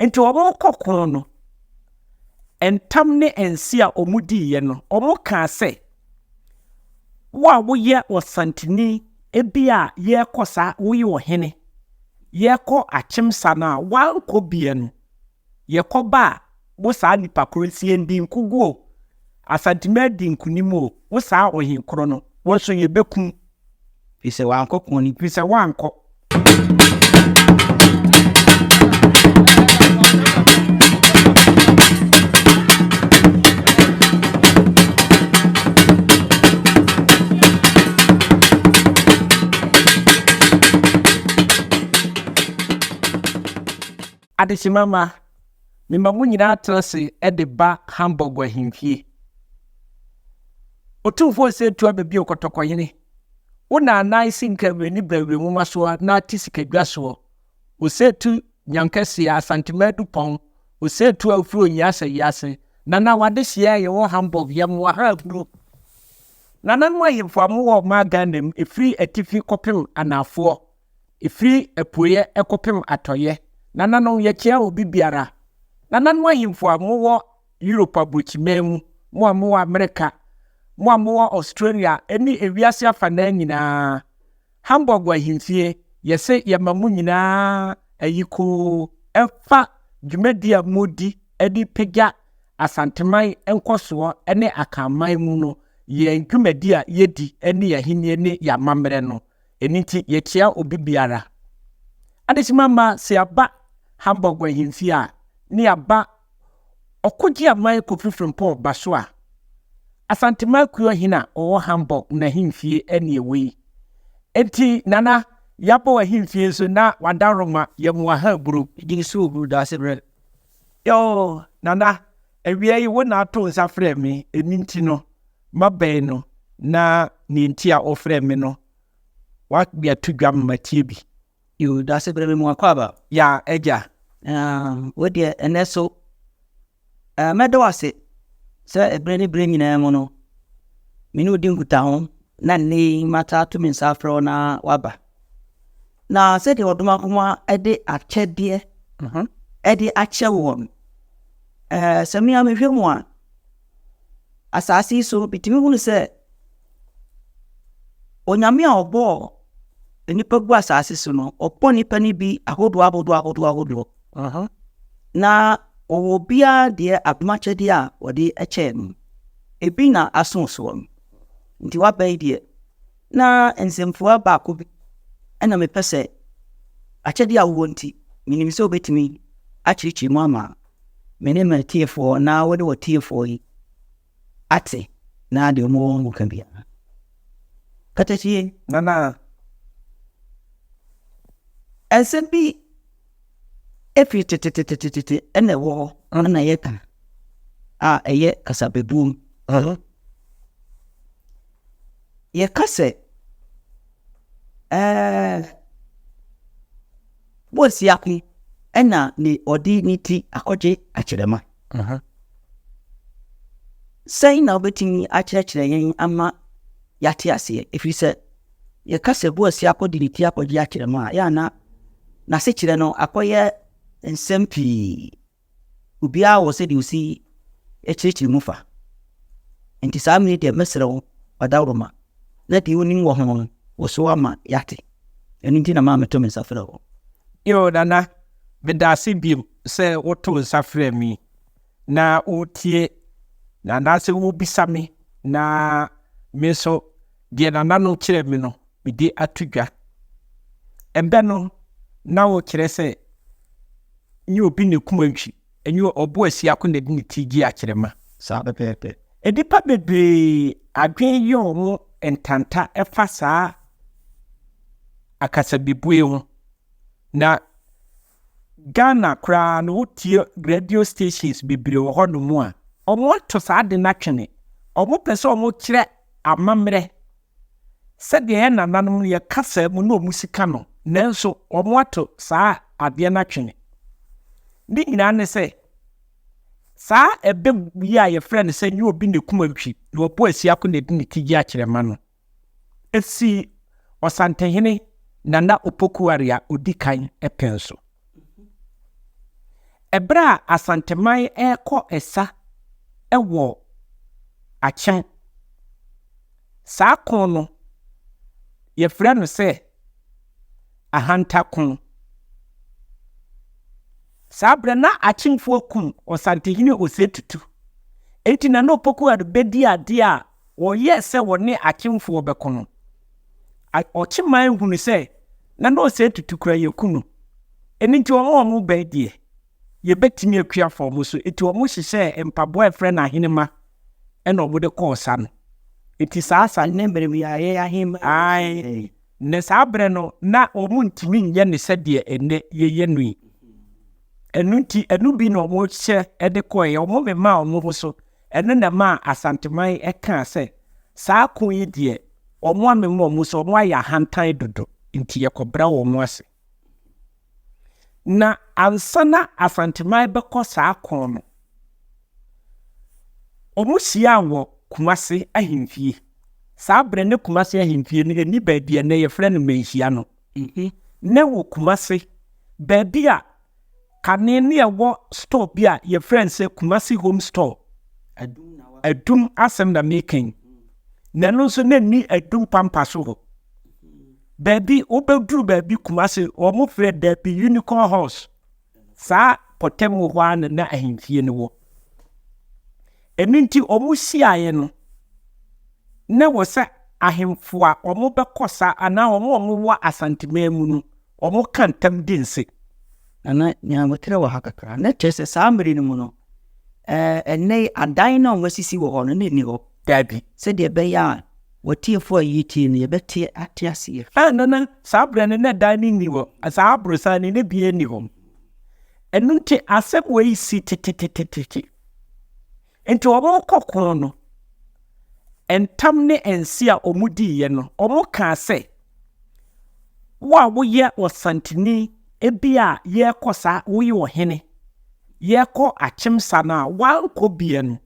Nti wɔrekɔ ko no, ntam ne nse a wɔdiiɛ no, wɔkaa sɛ, Wo a woyɛ Ɔsanteni, ebi a yɛrekɔ saa, woyɛ ɔhene, yɛrekɔ Akyemsa no a, woankɔ bie no, yɛkɔba a, wo saa nipa koro nti yɛndi nkogu o, Asanteman adi nkonim o, wo saa ɔhen koro no, wo nso yɛbɛku wo. Firi sɛ wankɔ ko no. Firi sɛ wankɔ. Adehyema mma, mema mo nyinaa tena ase de ba Hamburg ahemfie. Otumfoɔ Osei Ababio Kɔtɔkɔhene, wo na anan si nkrawire ne brawire nwoma soɔ na ate sikadwa soɔ. Osei Nyankɛseɛ, Asantema Adupɔn, Osei Tu a wofiri Onyiasa wiase, Nana w'adehyeɛ a yɛwɔ Hamburg, yɛmmoa ha aburo. Nananom ahemfo a mowɔ ɔman Ghana mu, ɛfiri atifi kɔpem anaafoɔ, Ɛfiri apueɛ kɔpem atɔeɛ. Nananom, yɛkyea obi biara. Nananom ahemfo a mowɔ Europe aburokyiman mu, mo a mowɔ Amerika, mo a mowɔ Australia ne ewiase afanaa nyinaa, Hamburg ahemfie, yɛse yɛma mo nyinaa ayikoo ɛfa dwumadie a modi de pagya Asanteman nkɔsoɔ ne Akanman mu no, yɛn dwumadie a yɛdi ne yɛn ahennie ne yɛn amammerɛ no. Ɛno nti, yɛkyea obi biara. Adehyema mma, sɛ yɛaba Hamburg ahemfie a, ne yɛaba Ɔkogye Aman Kofi Frimpong ba so a, Asanteman Kuo Hene a ɔwɔ Hamburg n'ahemfie ne ɛwɔ yi. Enti, Nana, yɛaba w'ahemfie nso na w'adaworoma yɛ mo ahaburo. Gyidi so oburu daasebrɛ. Yoo, Nana, awia yi wo na ato nsa frɛɛ me, ɛno nti no, mabɛn no na nea nti a ɔfrɛɛ me no wade ato dwa ma matie bi. Yoo, dase brɛ me mu akwaaba. Ya, agya. Ah, wo deɛ ɛnɛ so eh, mɛda wo ase sɛ ɛberɛ ne berɛ nyinaa mu no me ne wo di nkutaho na nnɛ yi mata ato me nsa afrɛ wo na woaba. Na sɛdeɛ ɔdom akoma de akyɛdeɛ de akyɛ woɔ no, eh, sɛ me a mehwɛ mu a, Asase yi so, mitumi hunu sɛ Onyame a ɔbɔɔ nnipa gu asase so no, ɔbɔ nnipa no bi ahodoɔ ahodoɔ ahodoɔ ahodoɔ. Na ɔwɔ obiara deɛ adomakyɛdeɛ a ɔde kyɛɛ no. Ebi na aso soɔ no. Nti waba yi deɛ, na nsɛmfua baako bi ɛna mepɛ sɛ akyɛdeɛ a wowɔ nti, menim sɛ wobɛtumi akyerɛkyerɛ mu ama me ne m'atiefoɔ na wo ne w'atiefoɔ yi ate na deɛ wɔn wɔ ho ka biara. Katakyie. Nana. Nsɛm bi efiri tetetetetete ɛna ɛwɔ hɔ ɛna yɛka a ɛyɛ kasabebuom. Yɛka sɛ ɛɛ. Boasiako na ne ɔde ne ti akɔgye akyerɛma. Sɛn na wobɛtumi akyerɛkyerɛ yɛn ama yɛate aseɛ? Ɛfiri sɛ yɛka sɛ Boasiako de ne ti akɔgye akyerɛma a, yɛ ana n'asekyerɛ no akɔyɛ nsɛm pii. Obiara wɔ sɛdeɛ ɔsi kyerɛkyerɛ mu fa. Nti saa mmerɛ yi deɛ mɛsrɛ wo ɔdawuroma na deɛ wonim wɔ ho no wo so ama yɛate. Ɛno nti na maa meto me nsa frɛ wo. Yoo Nana, meda ase bio sɛ wotoo nsa frɛɛ me na woretie anaasɛ worebisa me na me nso deɛ nananom kyerɛɛ me no mede ato dwa. Ɛbɛ no na wokyerɛ sɛ nyɛ obi na ekum antwi, ɛnyɛ ɔbo asiako na ɛde ne ti gye akyerɛma. Saa pɛpɛɛpɛ. Nnipa bebree adwene yɛ wɔn ntanta fa saa akasabebue ho. Na Ghana koraa no, wotie radio stations bebree wɔ hɔnom a, wɔato saa ade no atwene. Wɔpɛ sɛ wɔkyerɛ amammerɛ Sɛdeɛ yɛn nananom no yɛ kasa mu ne wɔn sika no, nanso wɔato saa adeɛ no atwene. Ne nyinaa ne sɛ, saa ɛbɛ yi a yɛfrɛ no sɛ nyɛ obi na ɛkum antwi na ɔbɔ asiako na ɛde ne ti gye akyerɛma no, ɛsii Ɔsantehene Nana Opoku Ware a ɔdi kan pɛn so. Ɛberɛ a Asanteman rekɔ ɛsa wɔ Akyem, saa ko no, yɛfrɛ no sɛ Ahanta ko. Saa berɛ na Akyemfoɔ kum Ɔsantehene Osei Tutu. Enti Nana Opoku Addo bɛdii adeɛ a wɔyɛɛ sɛ wɔne Akyemfoɔ bɛko no. Ɔkyeman hunu sɛ Nana Osei Tutu kura yɛku no. Ɛno nti wɔn a wɔn bɛn deɛ, yɛbɛtumi akua fa wɔn so. Enti wɔn hyehyɛɛ mpaboa a yɛfrɛ no ahenema ɛna wɔde kɔɔ sa no. Enti saa sa no. Nnɛ mmerɛ mu yi a yɛyɛ ahenema. Ae. Na saa berɛ no, na wɔn ntumi nyɛ no sɛdeɛ ɛnnɛ yɛyɛ no yi. Ɛno nti, ɛno bi na wɔhyɛ de kɔeɛ. Wɔn memaa wɔn ho so. Ɛno na ɛmaa Asanteman kaa sɛ, saa ko yi deɛ, wɔn amema wɔn so, wɔn ayɛ ahantan dodo, nti yɛkɔbrɛ wɔn ase. Na ansa na Asanteman bɛkɔ saa ko no, wɔhyiaa wɔ Kumase ahemfie. Saa berɛ ne Kumase ahemfie no ɛnni baabi a ɛnnɛ yɛfrɛ no Manhyia no. Na ɛwɔ Kumase, baabi a kane ne ɛwɔ store bi a yɛfrɛ no sɛ Kumasi Home Store. Adum asɛm na meka yi. Na ɛno nso na ɛnni Adum pampa so hɔ. Baabi wobɛduru baabi Kumasi, wɔn frɛ baabi Unicorn Horse. Saa pɔtam hɔ ara na na ahemfie no wɔ. Ɛno nti wɔn hyiaeɛ no, na wɔ sɛ ahemfo a wɔbɛkɔ sa anaa wɔn a wɔwɔ Asanteman mu no, wɔka ntam di nse. Nana, nyametrɛ wɔ ha kakra. Na kyerɛ sɛ saa mmere no mu no, ɛnnɛ yi adan no a wɔasisi wɔ hɔ no, na ɛnni hɔ. Dabi. Sɛdeɛ ɛbɛyɛ a w'atiefoɔ a yɛretie no, yɛbɛte ate aseɛ. Ah, Nana, saa berɛ no na dan no nni hɔ. Saa aborosan no, na biara nni hɔ. Ɛno nti, asɛm wei si tetetetete. Nti wɔrekɔ ko no, ntam ne nse a wɔdiiɛ no, wɔkaa sɛ, Wo a woyɛ ɔsanteni, ebi a yɛrekɔ saa, woyɛ ɔhene, yɛrekɔ akyemsa no a, woankɔ bie no,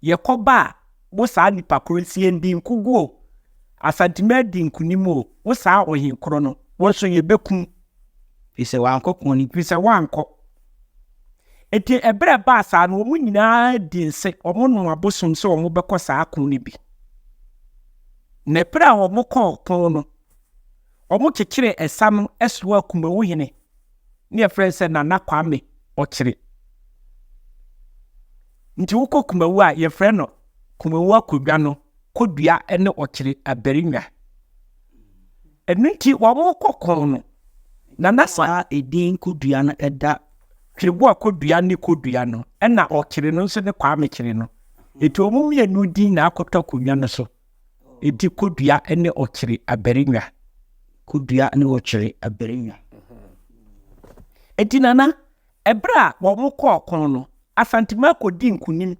yɛkɔba a, wo saa nipa korɔ nti yɛndi nkogu o, Asanteman adi nkonim o, wo saa ɔhen korɔ no, wo nso yɛbɛkum. Firi sɛ wankɔ ko no. Firi sɛ wankɔ. Enti ɛberɛ a ɛbaa saa no, wɔn nyinaa dii nse, wɔnom abosom sɛ wɔbɛkɔ saa ko no bi. Na ɛberɛ a wɔkɔɔ ko no, wɔkyekyeree ɛsa no soaa Kumawu hene, ne yɛfrɛ no sɛ Nana Kwame Ɔkyere. Nti wokɔ Kumawu a, yɛfrɛ no Kumawu Akonnwa no Kodua ne Ɔkyere Abarinnwa. Ɛno nti wɔkɔ ko no, Nana saa edin Kodua no da. Tweboa Kodua ne Kodua no, ɛna Ɔkyere no nso ne Kwame Kyere no. Enti wɔn mmienu din na akɔtɔ akonnwa no so. Enti Kodua ne Ɔkyere Abarinnwa. Kodua ne Ɔkyere Abarinnwa. Enti Nana, ɛberɛ a wɔkɔɔ ko no, Asantema kɔdii nkonim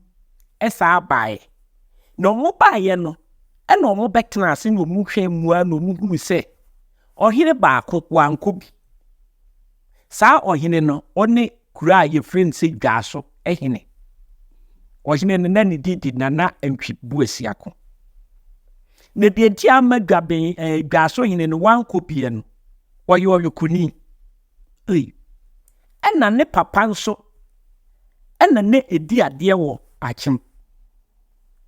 saa baeɛ. Na wɔbaeɛ no, ɛna wɔbɛtenaa ase na wɔhwɛɛ mu ara na wɔhunuu sɛ ɔhene baako wankɔ bi. Saa ɔhene no, ɔne kuro a yɛfrɛ no sɛ Dwaso hene. Ɔhene no na ne din de Nana Antwi Boasiako. Na deɛ nti ama Dwaben, eh, Dwaso hene no wankɔ bie no, ɔyɛ ɔyokoni. Ei. Ɛna ne papa nso, ɛna na ɛdi adeɛ wɔ Akyem.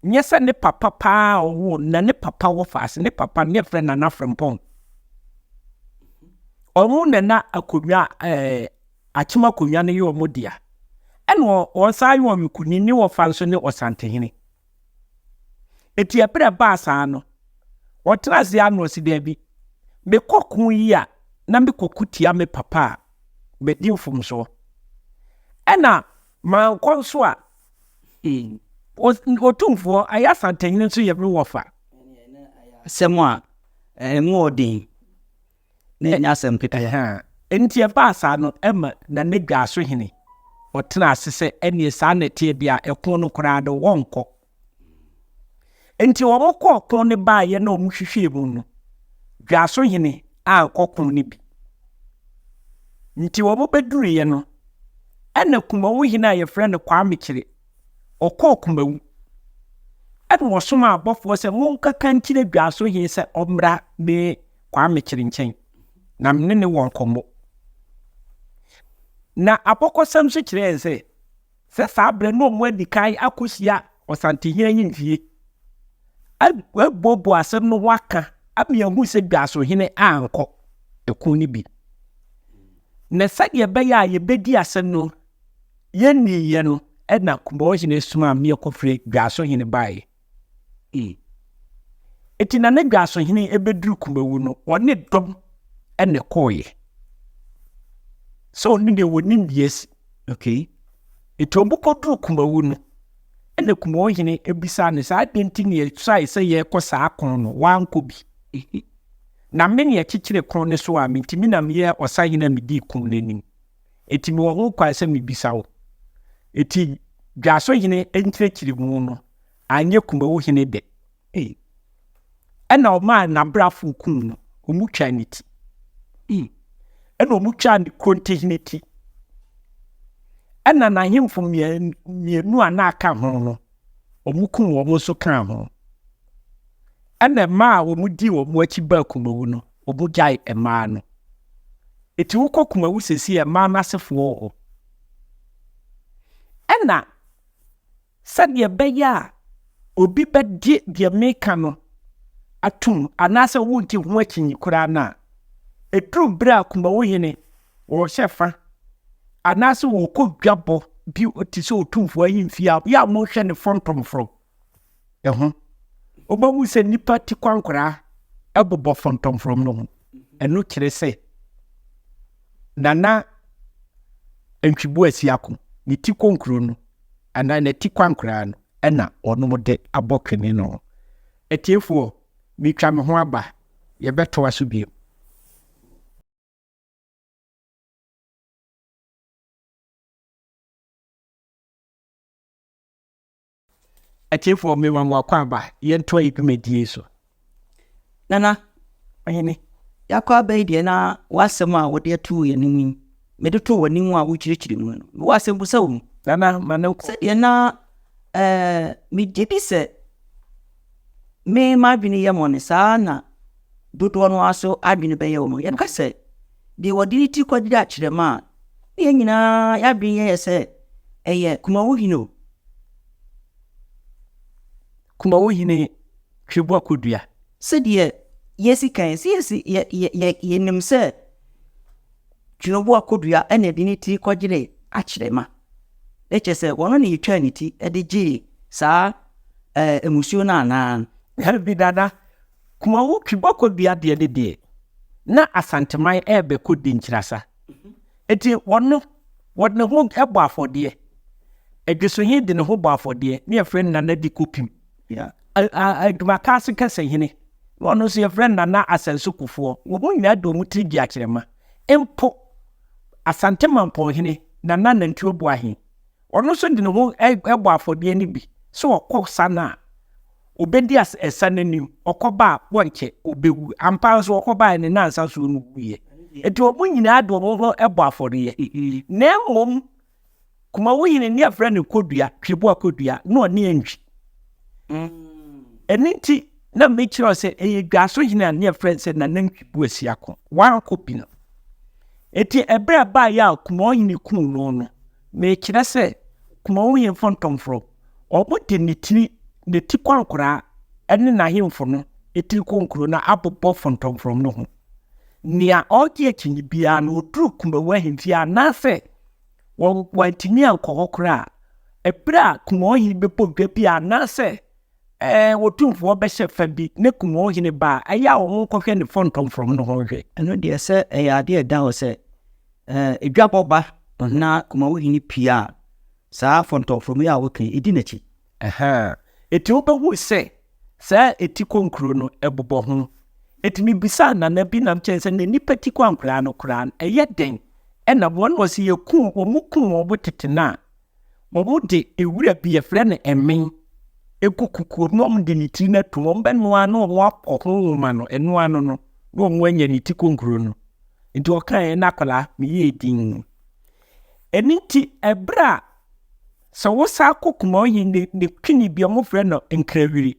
Nyɛ sɛ ne papa paa a ɔwoo no, na ne papa wɔ faase, ne papa no yɛfrɛ Nana Frimpong. Ɔno na na akonnwa ɛɛ Akyem akonnwa no yɛ wɔn dea. Ɛna ɔsan yɛ ɔyokuni, ne wɔfa nso ne Ɔsantehene. Eti ɛberɛ ɛbaa saa no, ɔtena ase ara na ɔsi daabi, mekɔ ko yi a na mekɔko tia me papa a, madi mfomsoɔ. Ɛna mankɔ nso a, Otumfoɔ, ayɛ Asantehene nso yɛ me wɔfa. Asɛm a ɛmu ɔden na ɛnyɛ asɛm ketewa. Enti ɛbaa saa no, ɛma Nana Dwaso hene ɔtena ase sɛ ɛneɛ saa na ɛteɛ deɛ a, ɛko no koraa no wɔnkɔ. Enti wɔkɔɔ ko no baeɛ na wɔhwehwɛɛ mu no, Dwaso hene ankɔ ko no bi. Nti wɔbɛduruiɛ no, ɛna Kumawu hene a yɛfrɛ no Kwame Kyere, ɔkɔɔ Kumawu. Ɛna ɔsomaa abɔfoɔ sɛ monkɔka nkyerɛ Dwaso hene sɛ ɔmmra me Kwame Kyere nkyɛn na me ne no wɔ nkɔmmɔ. Na abɔkɔsɛm nso kyerɛ yɛn sɛ, sɛ saa berɛ no wɔn adi kan akɔhyia Ɔsantehene ahemfie abuobua asɛm no ho aka ama yɛahu sɛ Dwasohene ankɔ ɛko no bi. Na sɛdeɛ ɛbɛyɛ a yɛbɛdi asɛm no yɛnniiɛ no ɛna Kumawɔhene somaa me kɔfrɛ Dwasohene baeɛ. Enti na ne Dwasohene bɛduru Kumawu no, ɔne dɔm na ɛkɔeɛ. Sɛ ɔno deɛ wɔnim deɛ asi. Okay. Enti wɔkɔduru Kumawu no, ɛna Kumawuhene bisaa no sɛ, adɛn nti na yɛsuae sɛ yɛrekɔ saa ko no, woankɔ bi? Na me na yɛkyekyere ko no so a, enti me na meyɛ ɔsahene a medii ko no anim. Enti mewɔ ho kwan sɛ mebisa wo. Enti Dwasohene nkyerɛkyerɛmu no anyɛ Kumawu hene dɛ. Ei. Ɛna ɔmaa n'abrafo kum no, wɔtwaa ne ti. Ei. Ɛna wɔtwaa ne kurontehene ti. Ɛna n'ahemfo mmienu a na aka ho no, wɔkum wɔn nso kaa ho. Ɛna mmaa a wɔdii wɔn akyi baa Kumawu no, wɔgyae mmaa no. Eti wokɔ Kumawu seesei a, mmaa no asefoɔ wɔ hɔ. Ɛna sɛdeɛ ɛbɛyɛ a obi bɛgye deɛ meka no atom anaasɛ wongye ho akyinnye koraa no a, ɛduru berɛ a Kumawu hene wɔrehyɛ fa anaasɛ wɔrekɔ dwabɔ bi te sɛ Otumfoɔ ahemfie a, yɛ a wɔhwɛ ne fɔntɔmfrɔm ho. Wobɛhu sɛ nnipa ti kwankoraa bobɔ fɔntɔmfrɔm no ho. Ɛno kyerɛ sɛ Nana Antwibu Asiako ne ti konkuro no anaa n'ati kwankoraa no na wɔnom de abɔ twene no. Atiefoɔ, metwa me ho aba, yɛbɛtoa so bio. Atiefoɔ mema mo akwaaba, yɛntoa yɛ dwumadie so. Nana, Ɔhene. Yɛakɔ aba yi deɛ na w'asɛm a wode ato yɛn anim yi, mede too w'anim a wokyerɛkyerɛ mu no, mewɔ asɛmbusa wɔ mu. Nana, ma no nkɔ. Sɛdeɛ na ɛɛ megye di sɛ me m'adwene yɛ mɔ no, saa na dodoɔ no ara so adwene bɛyɛ wɔn. Yɛka sɛ deɛ wɔde ne ti kɔgyina akyerɛma a, na yɛn nyinaa yɛadwene yɛ sɛ ɛyɛ Kumawu hene o. Kumawu hene Tweboa Kodua. Sɛdeɛ yɛsi kan, sɛ yɛsi yɛ yɛ yɛ yɛnim sɛ Tweboa Kodua na ɛde ne ti kɔgyere akyerɛma. Na kyerɛ sɛ wɔn na yɛtwaa ne ti de gyee saa ɛɛ mmusuo no anaa? Dabi Nana, Kumawu Tweboa Kodua deɛ ne deɛ, na Asanteman ɛrebɛkɔ Denkyirasa. Enti ɔno, wɔde ne ho bɔ afɔdeɛ. Adwesohene de ne ho bɔ afɔdeɛ, ne yɛfrɛ no Nana Dikopim. Adwumakaase kɛsehene, na ɔno nso yɛfrɛ no Nana Asɛnso Kufoɔ. Wɔn nyinaa de wɔn tiri gye akyerɛma. Mpo Asante Mampɔnhene, Nana Nantwie Boahen, Ɔno nso de ne ho bɔ afɔdeɛ no bi sɛ ɔkɔ sa no a, ɔbɛdi ɛsa no anim, ɔkɔba a wɔnkyɛ ɔbɛwu. Ampa ara nso ɔkɔbaeɛ ne nnansa soɔ no ɔwuiɛ. Nti wɔn nyinaa de wɔn ho bɔ afɔdeɛ. Na mmom Kumawu hene ne yɛfrɛ no Kodua, Tweboa Kodua, na ɔne Antwi. Ɛno nti na mekyerɛ sɛ ɛyɛ Dwaso hene a ne yɛfrɛ no sɛ Nana Ntwi Boasiako. Wankɔ bi no. Enti ɛberɛ a ɛbaeɛ a Kumawu hene kuu no no, Mekyerɛ sɛ, Kumawu hemfo ntɔmforɔ, wɔde ne tiri, ne ti kwankoraa ne n'ahemfo no tiri konkuro no abobɔ fɔntɔmfrɔm no ho. Nea ɔregye akyinnye biara no, ɔduru Kumawu ahemfie anaasɛ wantumi ankɔ hɔ koraa a, ɛberɛ a Kumawu hene bɛbɔ dwa bi anaasɛ ɛɛ otumfoɔ bɛhyɛ fa bi ne Kumawu hene ba a, ɛyɛ a wɔnkɔhwɛ ne fɔntɔmfrɔm no ho nhwɛ. Ɛno deɛ sɛ ɛyɛ adeɛ a ɛda hɔ sɛ Dwabɔ ba na Kumawohene pue a, saa fɔntɔmfrɔm yi a woka yi, ɛdi n'akyi. Ɛhɛɛ. Enti wobɛhu sɛ saa eti konkuro no bobɔ ho. Enti mebisaa Nana bi nam kyɛn sɛ na nnipa ti kwankoraa no koraa no, ɛyɛ dɛn na wɔn na ɔse yɛkum wɔn kum wɔn tete no a, Wɔde wura bi yɛfrɛ no ɛmen gu kukuo mu na wɔde ne tiri no ato mu. Wɔbɛnoa na wɔapɔ ho nwoma no, ɛno ano no, na wɔanya ne ti konkuro no. Nti ɔkaeɛ na akwadaa meyɛɛ dinn. Ɛno nti ɛberɛ a sɛ wosan kɔ Kumawoyi ne ne twene bi a wɔfrɛ no nkrawiri.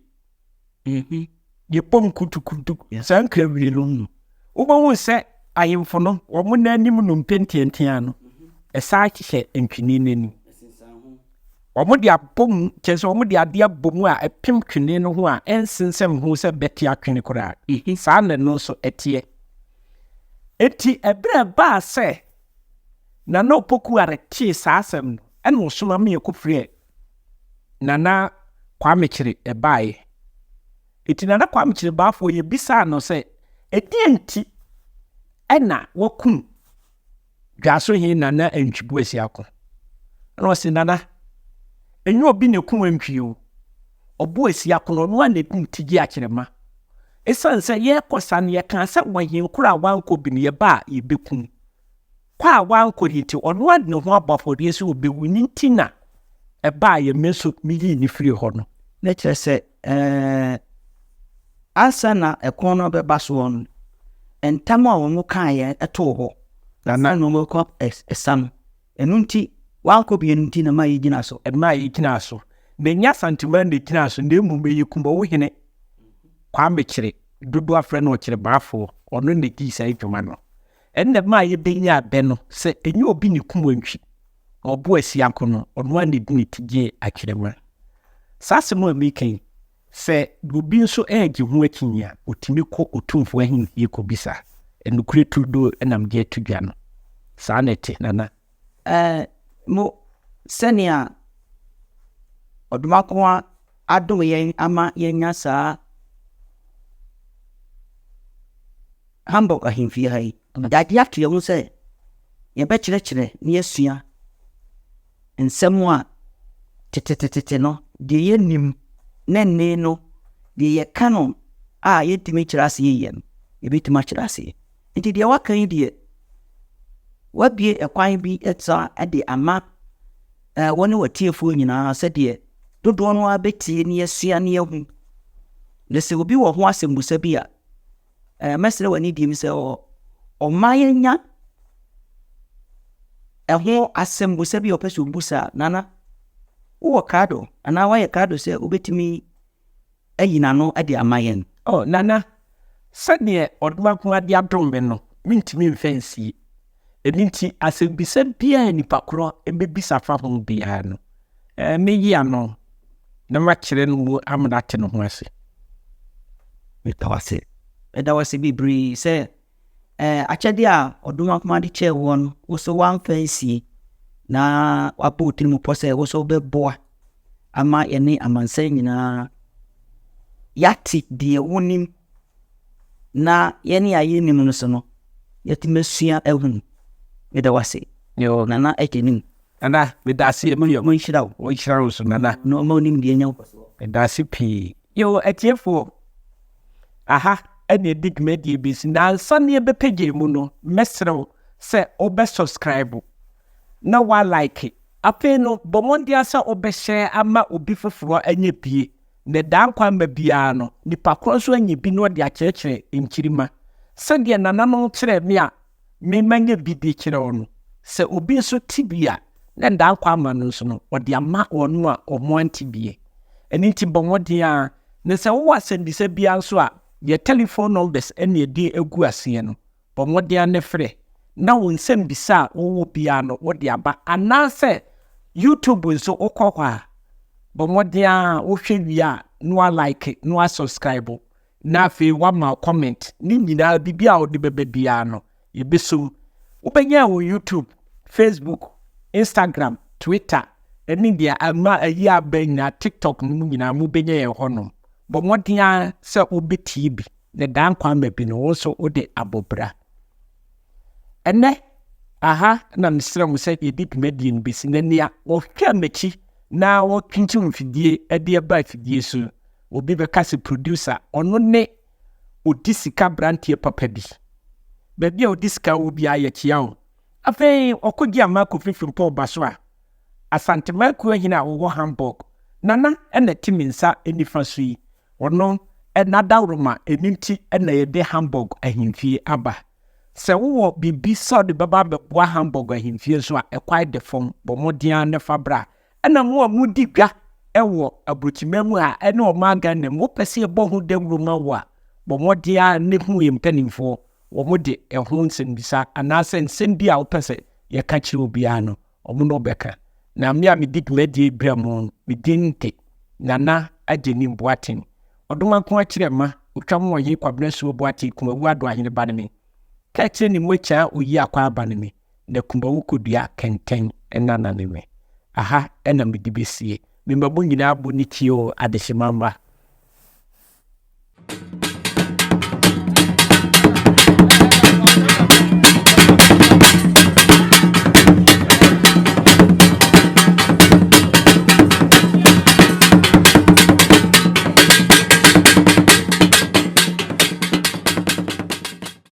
Mhm. Yɛbɔ nkutukutu saa nkrawiri no mu. Wobɛhu sɛ ahemfo no wɔn nan anim nnompe nteantea no. ɛsan hyehyɛ ntwene no anim. Wɔde abɔ mu, kyerɛ sɛ wɔde adeɛ abɔ mu a ɛpem twene no ho a ɛnsensɛm ho sɛ bɛte atwene koraa. Saa na ɛno nso ɛteɛ. Enti ɛberɛ a ɛbaa sɛ Nana Opoku Are tee saa asɛm no, ɛna ɔsoma me yɛkɔfrɛɛ Nana Kwame Kyere ɛbaeɛ. Enti Nana Kwame Kyere Baafoɔ yɛbisaa no sɛ, ɛdeɛn nti ɛna wakum Dwaso he Nana Antwi Boasiako? Ɛna ɔse, Nana, ɛnyɛ obi na ɛkum Antwi o, Ɔboasiako no, ɔno ara na ɛkum Tigye Akyerɛma. Esiane sɛ yɛrekɔ sa no, yɛkaa sɛ ɔhen koro a wankɔ bi no, yɛba a, yɛbɛku no. Kɔ a wankɔ no nti, ɔno ara de ne ho abɔ afɔdeɛ sɛ ɔbɛwu. Ne nti na ɛbaeɛ, me nso meyii no firii hɔ no. Na kyerɛ sɛ, ɛɛ, ansa na ɛko no bɛba soɔ no, ntam a wɔkaeɛ too hɔ ansa na wɔrekɔ ɛsa no, Ɛno nti, wankɔ bio no nti na ɛmaa yɛgyinaa so. Ɛmaa yɛgyinaa so. Na ɛnyɛ Asanteman na ɛgyinaa so, na mmom ɛyɛ Kumawu hene Kwame Kyere, dodoɔ afrɛ no Ɔkyerebaafoɔ, ɔno na ɛdii saa dwuma no. Ɛno na ɛmaa yɛbɛnyaa bɛ no sɛ ɛnyɛ obi na ɛkum Antwi, na ɔbo Asiako no, ɔno ara na ɛde ne ti gyee Akyerɛma. Saa asɛm a mereka yi, Sɛ obi nso regye ho akyinnye a, otumi kɔ Otumfoɔ ahemfie kɔbisa. Nokorɛ turodoo na mede ato dwa no. Saa na ɛte, Nana. Ɛɛ, mo, sɛnea Ɔdomakoa adom yɛn ama yɛanya saa Hamburg ahemfie ha yi, yɛagye ato yɛn ho sɛ yɛbɛkyerɛkyerɛ na yɛasua nsɛm a tetetetete no, deɛ yɛnnim, na nnɛ no, deɛ yɛka no a yɛntumi nkyerɛ aseɛ yie no, yɛbɛtumi akyerɛ aseɛ. Nti deɛ waka yi deɛ, wabue ɛkwan bi sa de ama eh, wɔne w'atiefoɔ nyinaa sɛdeɛ dodoɔ no ara bɛtie ne yɛasua ne yɛahu. Na sɛ obi wɔ ho asɛmbusa bi a, Eh, mɛsrɛ wɔ anidie mu sɛ ɔma yɛnya ɛho asɛmbusa bi a ɔpɛ sɛ ɔbusa a, Nana, wowɔ krado anaa woayɛ krado sɛ wobɛtumi ayi n'ano de ama yɛn? Oh, Nana, sɛdeɛ Ɔdomankoma de adom me no, mentumi mfa nsie. Ɛno nti, asɛmbisa biara a nipa korɔ bɛbisa fa ho biara no, eh, mɛyi ano na makyerɛ no mu ama no ate ne ho ase. Meda wo ase. Meda wo ase bebree sɛ eh, akyɛdeɛ a ɔdom akoma de kyɛɛ woɔ no, wo so woamfa ansie na wabɔ wo tirim pɔ sɛ wo so wobɛboa ama yɛne amansan nyinaa yɛate deɛ wonim na yɛne a yɛnnim no so no, yɛatumi asua ahunu. Meda wo ase. Yo. Nana Agyenim. Nana, meda ase. Monhyira wo. Wɔnhyira wo so, Nana. Na ɔma wo nimdeɛ nya nkɔsoɔ. Meda ase pii. Yo, atiefoɔ, aha ɛna ɛde dwumadie bɛsi. Na ansa na yɛbɛpagya mu no, mɛsrɛ wo sɛ wobɛ subscribe na wa like. Afei no, bɔ mmɔden sɛ wobɛhyɛ ama obi foforɔ anya bie. Na daa nkwa mma biara no, nipa korɔ nso anya bi na ɔde akyerɛkyerɛ nkyirimma. Sɛdeɛ nananom kyerɛɛ me a me manya bi de kyerɛ wo no, sɛ obi nso te bi a, na daa nkwa mma no nso no, ɔde ama wɔn a wɔante bie. Ɛno nti bɔ mmɔden ara, na sɛ wowɔ asɛmmisa biara nso a, yɛ telephone numbers na yɛde agu aseɛ no, Bɔ mmɔden ara na frɛ na wo nsɛmbisa a wowɔ biara no wode aba anaasɛ YouTube nso wokɔ hɔ a bɔ mmɔden ara wohwɛ wie a na wa like na wa subscribe na afei wama comment ne nyinaa biribi a wode bɛba biara no yɛbɛsum. Wobɛnya wɔ YouTube, Facebook, Instagram, Twitter ɛne deɛ ama ayi aba nyinaa TikTok no mu nyinaa mobɛnya yɛn hɔnom. Bɔ mmɔden ara sɛ wobɛtie bi. Ne daa nkwa ama bi no, wo nso wode abɔ bra. Ɛnnɛ, aha na mesrɛ mo sɛ yɛde dwumadie no bɛsi, na nea ɔhwɛ m'akyi na ɔtwintwim mfidie de ba afidie so, obi bɛka sɛ producer, ɔno ne ɔdi sika aberanteɛ papa bi. Baabi a ɔdi sika wɔ biara yɛkyea wo. Afei ɔkɔgye ama Kofi Frimpong ba so a, Asanteman Kuo hene a ɔwɔ Hamburg, Nana na ɛte me nsa nifa so yi, Ɔno n'adaworoma, ɛno nti na yɛde Hamburg ahemfie aba. Sɛ wowɔ biribi sɛ wode bɛba abɛboa Hamburg ahemfie nso a, ɛkwan da fam, bɔ mmɔden ara na fa bra. Ɛna mo a modi dwa wɔ aburokyiman mu ha ne ɔman Ghana mu, wopɛ sɛ yɛbɔ ho dawuro ma wo a, bɔ mmɔden ara na hu yɛn mpanimfoɔ, wɔde ɛho nsɛmmisa anaasɛ nsɛm bi a wopɛ sɛ yɛka kyerɛ obiara no, wɔn na wɔbɛka. Na me a medi dwumadie yi brɛ mo no, me din de Nana Agyenim Boateng. Ɔdomankon Akyerɛma, Otwa mu Ɔhene Kwabena Asuo Boateng, Kumawu Ado Ahene ba ne me. Ka kyerɛ ne Moakyaa Oyi Akwaaba ne me. Na Kumawu Kodua Kɛntɛn Nana ne me. Aha na mede bɛsie. Mema mo nyinaa mo ani tie o, adehyema mma.